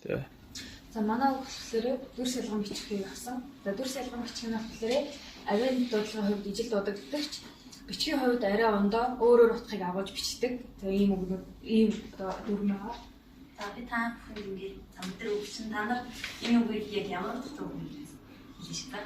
Тэ. За манай үг болохоор дүр шалган бичихийг авсан. За дүр шалган бичих нь болохоор авианы дуудлагын хувьд ижил дуудагддаг ч бичгийн хувьд арай ондоо өөр өөр утгыг агуулж бичдэг. За ийм үгнүүд ийм одоо дүр байгаа. За би та бүхэнд ингээд зам дээр өгсөн та нар энэ үгийг яг ямар утгатай үг вэ хэлж шүү дээ.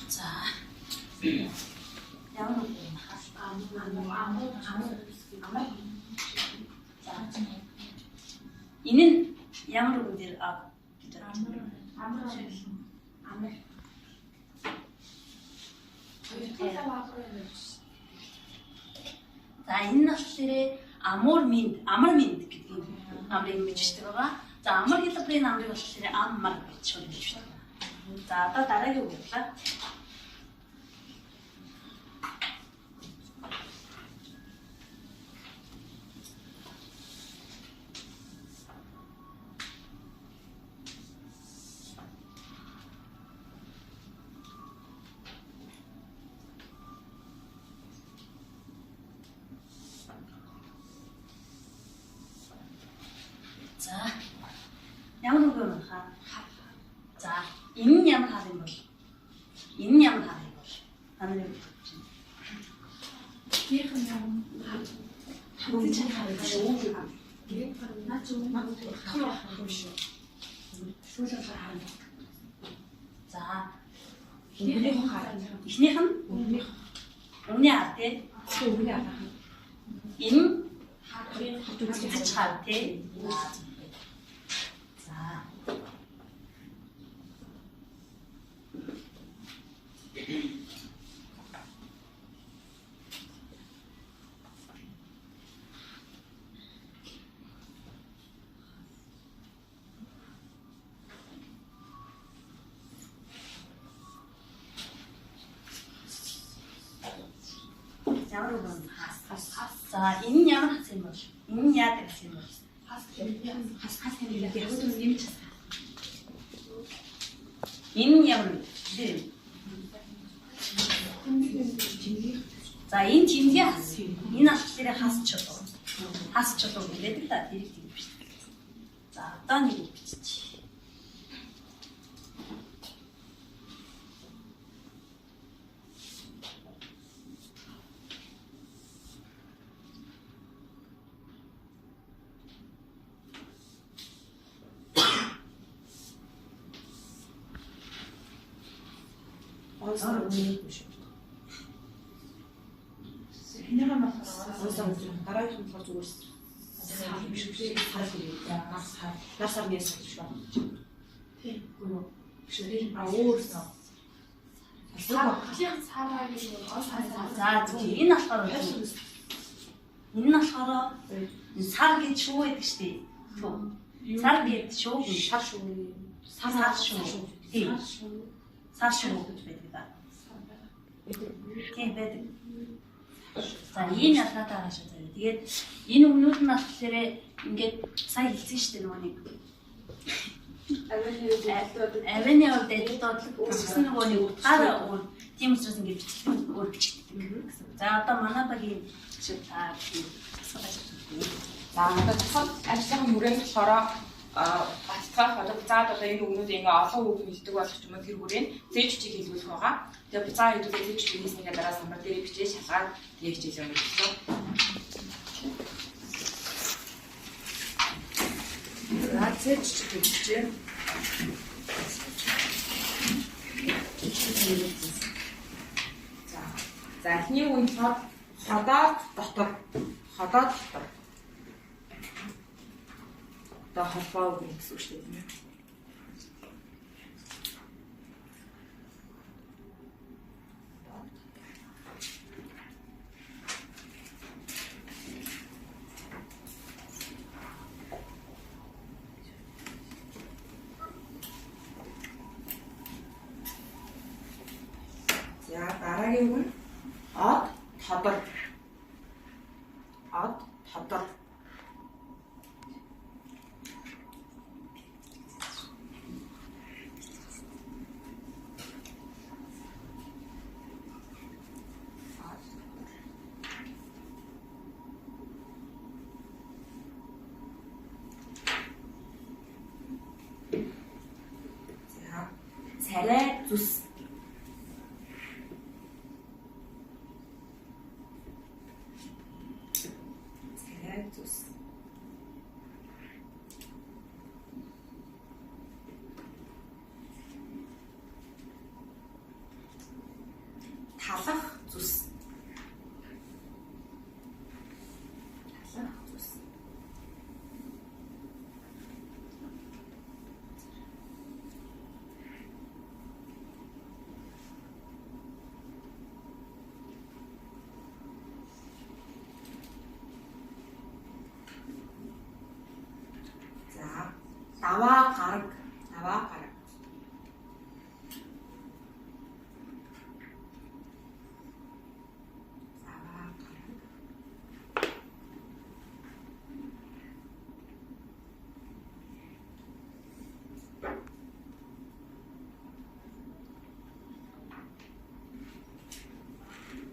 За. Ямар үг вэ? Амар амар амар. За. Энэ нь ямар үгэн дээр ав гэж бодож байна? Амар амар. За энэ нь болохоор амур минд, амар минд гэдгийг амрыг бичдэг байгаа. За амар хэлбэрийн амрыг болохоор аммар гэж шууд хэлж байна. За одоо дараагийн үг явлаа. За ямар үг юм хаа? За энэ нь ямар хар юм бол? Энэ нь ямар хар юм бол? Та нар юу бодож байна? Гийнх нь юм. Хавцаж харагдаж шүү. Наа чи юм том юм шүү. Сүүлээр харна. За Эхнийх нь хар. эхнийх нь Өмнөх өмнө хар тий. өмнө хар. Энэ Хар хач хар тий. За. Ямар үг юм хас хас. За энэ нь ямар хас юм бол? Энэ нь яадаг хас юм бол? Хас хас хас юм яг нэмж хас. Энэ нь ямар үг вэ? За энэ тэмдгийн хас. Энэ болохоор хас чулуу. Хас чулуу гэдэг да тэрийг тийм бичдэг. За одоо нэг үг биччих. Онсоор өмнөх биш. Эхнийх нь болохоор Онсоор өмнөх. Дараагийнх нь болохоор зүгээр сар биш биш. Сар гэдэг. Нар сар. Нар сарны сар биш байна. Тийм. Үгүй юу? Биш үү? А өөрсөн. Сар эхнийх нь сараа гэж он сар. За зөв. Энэ болохоор энэ нь болохоор сар гэж шүү гэдэг шүү дээ. Түү. Сар гэж шүү. Шар шүү. Сар шүү. Тийм. Сар шүү гэж байдаг да. Тийм байдаг. За ийм ялгаатай байгаа шүү дээ. Тэгээд энэ өмнүүд нь болохоор ингээд сая хэлсэн шүү дээ нөгөө нэг Авианы авианы хувьд адил дуудлаг үүсгэсэн нөгөө нэг утгаараа өөр тийм учраас ингээд бичлэг өөр бичигддэг гэсэн. За одоо манай багийн шиг та асуулт асуух. За одоо тусгай ажлын хүрээнд болохоор баттгах одоо буцаад одоо энэ үгнүүд ингээ олон үг хэлдэг болох ч юм уу тэр хүрээнд зээж бичиг хийлгүүлэх байгаа. Тэгээ буцаа хэдүүлээ зээж бичиг хийснийхээ дараа самбар дээр бичээ шалгаад тэгээ хичээлээ өнгөрүүлсэн. За зээж бичиг бичээ. За. За эхний үг нь болохоор ходоод дотор. Ходоод дотор. Одоо холбоо үг гэсэн үг шүү дээ тийм ээ. Царай зүс. Царай зүс. Талах зүс. Талах зүс. За, даваа гараг, даваа гараг. Даваа гараг.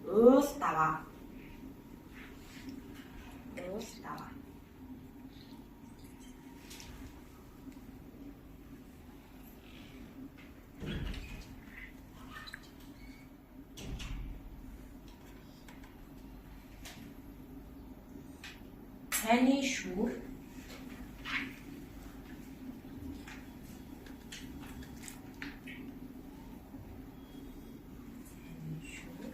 Уул даваа. Уул даваа. Цайны шүүр. Цайны шүүр.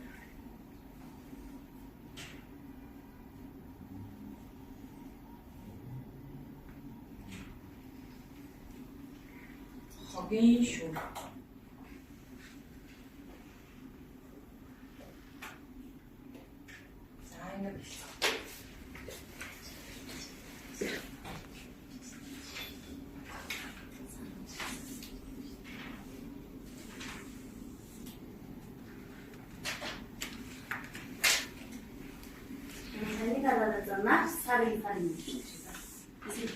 Хогийн шүүр. За, ингэ хэлсэн. Таны дараа за нар сарын сарын гэж байна.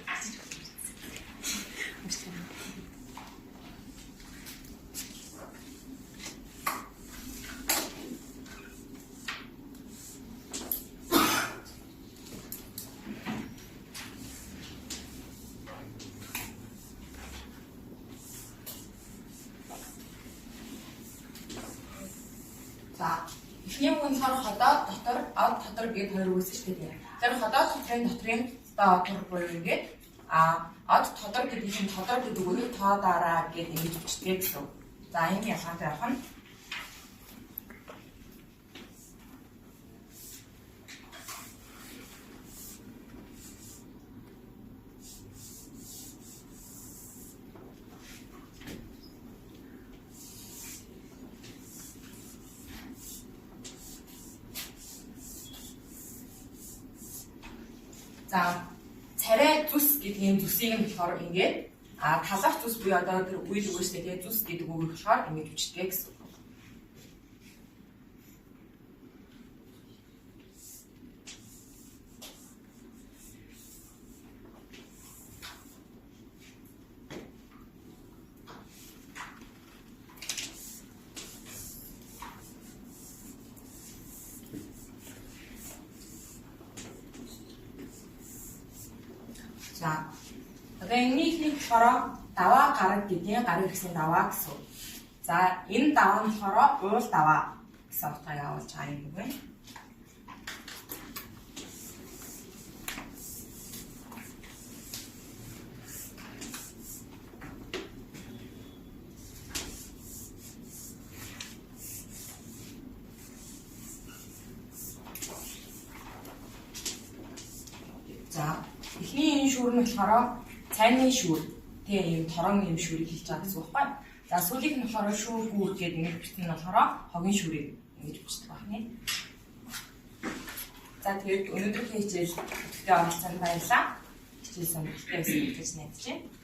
За, эхний үг нь болохоор ходоод дотор, од дотор гээд хоёр үгс шүү дээ. Тэр ходоод дотрын дотрын одоо тор буюу ингээд од тодор гэдэг чинь тодор гэдэг үгийг тоо дараа гээд ингэж бичдэг гэсэн. За, ийм ялгаатай байх нь. За, царай зүс гэдгийн зүсийг нь болохоор ингээд талах зүс буюу одоо тэр үйл үг шүү дээ, зүс гэдэг үгийг болохоор ингэж бичдэг гэсэн. За, одоо энэний ихний болохоор даваа гараг гэдгийн гараг гэсэн даваа гэсэн. За, энэ даваа нь болохоор уул даваа гэсэн утгыг агуулж байгаа юм байна. За, эхний энэ шүүр нь болохоор цайны шүүр. Тэгээ ийм торон ийм шүүрийг хэлж байгаа гэсэн үг байхгүй. За, сүүлийнх нь болохоор шүүр гүүр гэдэг ингэж бичсэн нь болохоор хогийн шүүрийг ингэж бичдэг байна. За, тэгээд өнөөдрийн хичээл идэвхтэй оролцсонд баярлалаа. Хичээл сонирхолтой байсан гэж найдаж байна.